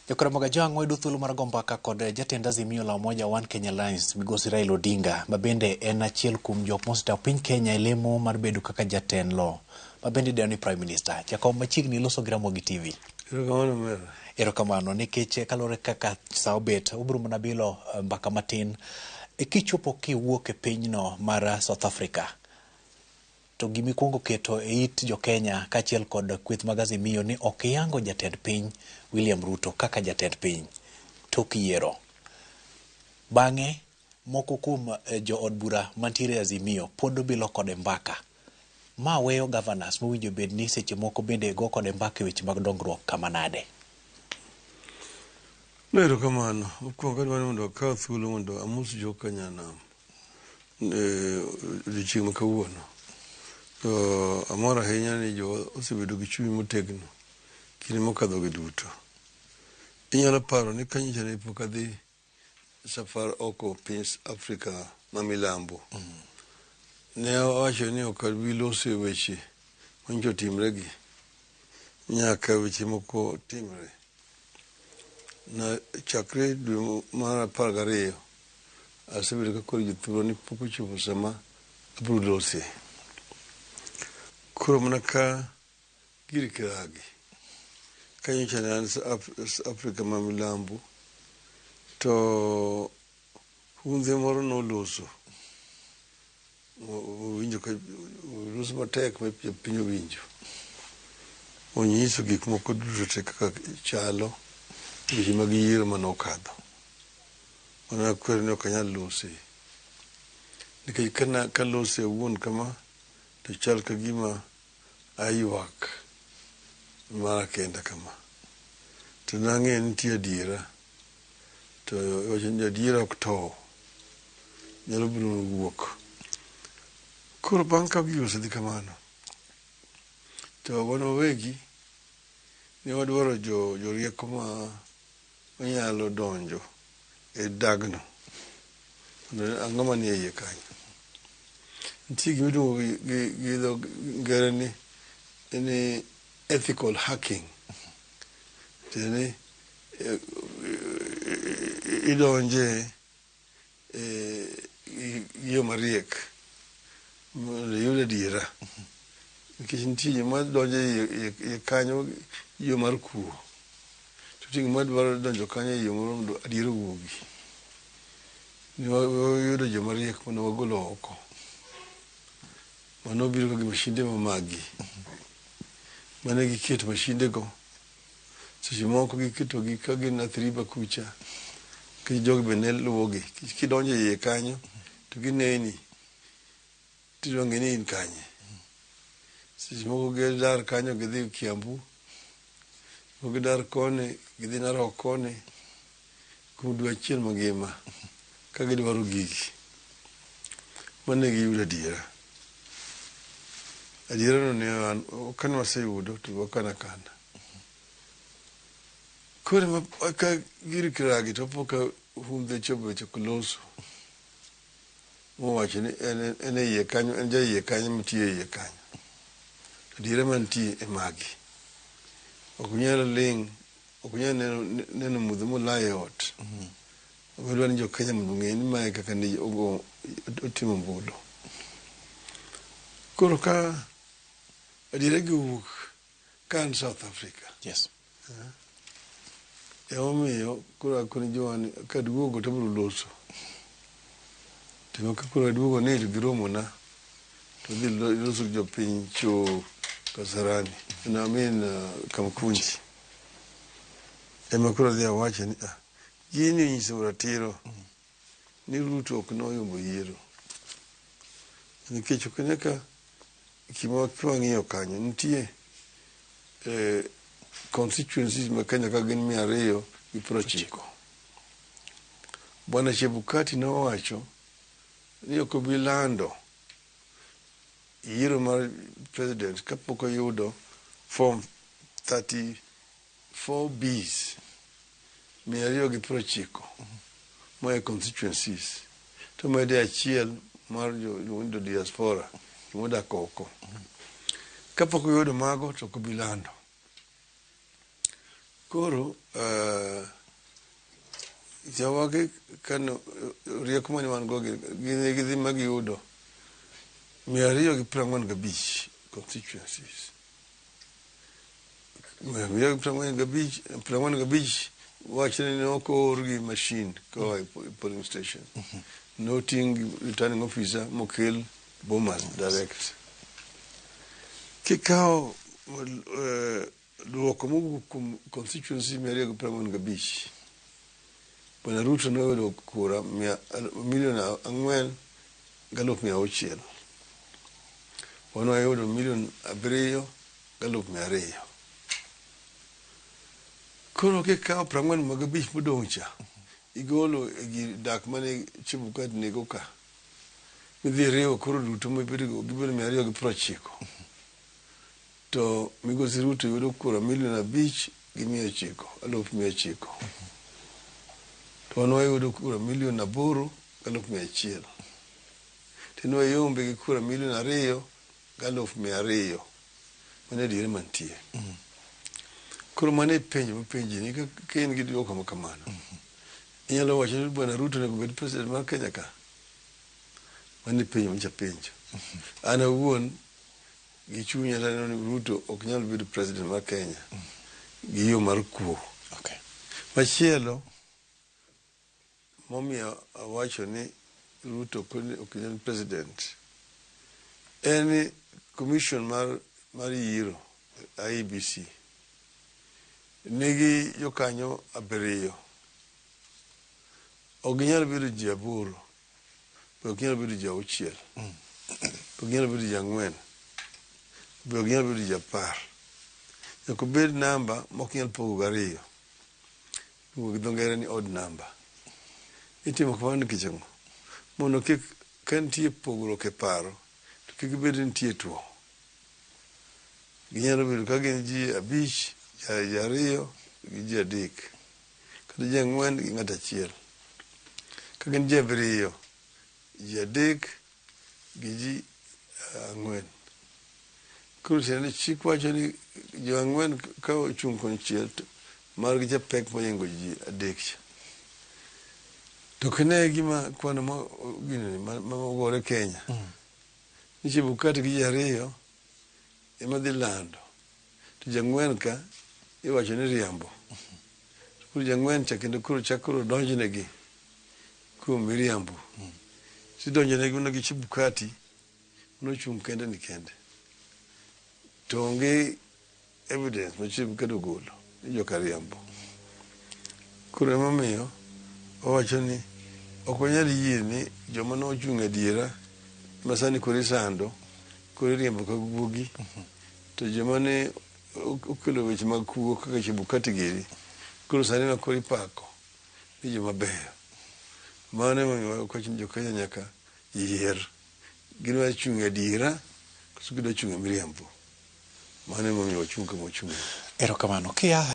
Jokaramoga Jwang' wayudo thuolo mar go mbaka kod jatend Azimio la Umoja One Kenya Alliance Migosi Raila Odinga ma bende en achiel kuom jok mosetawo piny Kenya e lemo mar bedo kaka jatend lo ma bende idendo ni Prime Minister. Jakom machiegni loso gi Ramogi TV. Erokamano omera. Erokamano nikech kaluwore kaka sa obet obiro mana bilo mbaka matin. Kichopo kiwuok e pinyno mar South Africa to gimikwongo keto e it jo-Kenya kaachiel kod kweth mag Azimio ni ok iyango jatend piny William Ruto kaka jatend piny tok yiero. Bang'e moko kuom jood bura mantiere e Azimio pod obilo kode mbaka. Ma weyo governors mowinjo bed ni seche moko bende go kode mbaka e weche mag dongruok kama nade? No, erokamano. Mokwongo adwaro ni mondo akaw thuolo mondo amos joka nyanam odiochieng' ma kawuono. To amor ahinya ni jowa osebedo gi chuny motegno kinde mokadho gi duto. Inyalo paro ni ka nyocha ne pok adhi safar oko piny Afrika ma milambo, ne awacho ni ok abi loso e weche manyocha otimre gi nyaka weche moko timre. Na chakre dwe mar 12 asebedo ka koro jothurwa ni pok ochopo sama abiro lose. Koro mana ka gir kiragi ka nyocha ne an Afrika ma milambo to hundhe moro noloso owinjo ka oloso matek ma jopiny owinjo. Onyiso gik moko duto te kaka chalo weche mag yiero mane okadho. Mano akwero ni ok anyal lose. Nikech kana kalose awuon kama to chal ka gima aywak mara kenda kama. To nang'eyo ni nitie adiera. To iwacho ni adiera ok tow. Nyalo biro wuok. Koro bang' ka gigo osedhi kamano, to wan wawegi ne wadwaro jo jorieko ma manyalo donjo e dagno. Mondo ang'o manie iye kanyo. Nitie gima iluongo gi dho ngere ni ethical hacking. Tiende ni idonje gi yo mariek mondo iyud adiera. Nikech nitie joma donjo e iye kanyo gi yo mar kuo. To nitie joma dwaro donjo kanyo e yo moro mondo adiera owuogi. Ne wayudo joma riek mane wagolo oko. Mane obiro gi mashinde ma magi. Mane giketo mashinde go. Seche moko giketo gi ka gin Athi River kucha. Nikech jogi be ne luwo gi. Kidonjo e iye kanyo to gineni. Tidwa ng'e ni in kanye. Seche moko gidar kanyo gidhi Kiambu. Moko gidar koni gidhi Narok koni. Kuom dwe achiel mangima ka gidwaro gigi. Mane giyudo adiera. Adiera no ne an kane waseyudo to wakano akana. Koro ma ka gir kiragi to po ka humbe chopo ochako loso. Mowacho ni en e iye kanyo en ja iye kanyo matiyo e iye kanyo. Adiera mantie e magi. Ok unyal ling' ok unyal neno mudho mulayo e ot. Wadwa ni jo Kenya mondo ong'e ni mae kaka ne ogo otimo ombulu. Koro ka adiera gi owuok ka an South Africa. Yes. Emomiyo koro akoni jowa ni kaduogo to abiro loso. To ka koro aduogo ni to giromona to adhi loso gi jopiny cho Kasarani. No, I mean Kamkunji. Ema koro adhi awache ni ah, gini onyiso ratiro ni Ruto ok noyombo yiero. Nikech ok nyaka gima wang'iyo kanyo nitie constituencies ma Kenya ka gin 290. Bwana Chebukati nowacho ni ok obi lando yiero mar president kapok oyudo form 34 Bs 290 moa e constituencies to mede achiel mar jo diaspora modak oko. Kapok oyudo mago to ok obi lando. Koro jawagi kano rieko mane wan go gin gidhi ma giyudo 245 constituencies. 245, 45 wachne ni ok oor gi machine koa e polling station. Noting' gi returning officer mokel Bomas direct. Kikawo duoko mowuok kuom constituency 245, Bwana Ruto noyudo kura 4,600,000. Wan wayudo 7,200,000. Koro kikawo 45 modong' cha, igolo e gir dak mane Chebukati nigo ka, midhi riwo koro duto mibedo gibedo 290. To Migosi Ruto yudo kura 5,900,000, 900,000. To wan wayudo kura 8,100,000. To wayombe gi kura 2,200,000. Mano e adiera mantie. Koro mano e penjo mapenji ni ka in gi duoko ma kamano, inyalo wacho ni Bwana Ruto onego bed president mar Kenya ka? Mano e penjo manyicha penjo. An awuon gi chunya taneno ni Ruto ok nyal bedo president mar Kenya gi yo mar kuo. Machielo momiyo awacho ni Ruto ok nyal president en ni commission mar yiero IEBC nigi jokanyo 7. Ok ginyal bedo ji 8, be ok ginyal bedo ji 6, be ok ginyal bedo ji 4, be ok ginyal bedo ji 10. Nyaka obed namba ma ok nyal pogo gariyo. Iluongo gi dho ngere ni odd number. Itimo kamano nikech ang'o? Mondo kik ka nitie pogruok e paro to kik bed ni nitie tuo. Ginyalo bedo ka gin ji 5, ji 2 gi ji 3, kata ji 4 gi ng'ato achiel. Ka gin ji 7, ji 3 gi ji 4. Koro tiende ni chik wacho ni jo 4 ka ochung' konchiel to margi cha pek mohingo ji 3 cha. To kine gima kwano ma gini ma ogore Kenya. Ni Chebukati gi ji 2 ema dhi lando. To ji 4 ka iwacho ni riambo. Koro ji 4 cha kendo koro chak koro donjnegi kuom miriambo. Tidonjonegi mana gi Chebukati nochung' kende ni kende. To onge evidence ma Chebukati ogolo ni joka riambo. Koro emomiyo owacho ni ok wanyal yie ni joma nochung' adiera ma sani koro isando, koro iriembo ka guogi, to joma ne okelo weche mag kuo kaka Chebukati giri, koro sani ma koro ipako ni joma beyo. Mano emomiyo wacho ni jo Kenya nyaka yier. Gidwa chung' e adiera koso gidwa chung' e miriambo. Mano emomiyo wachung' kama wachung'e. Erokamano. Kia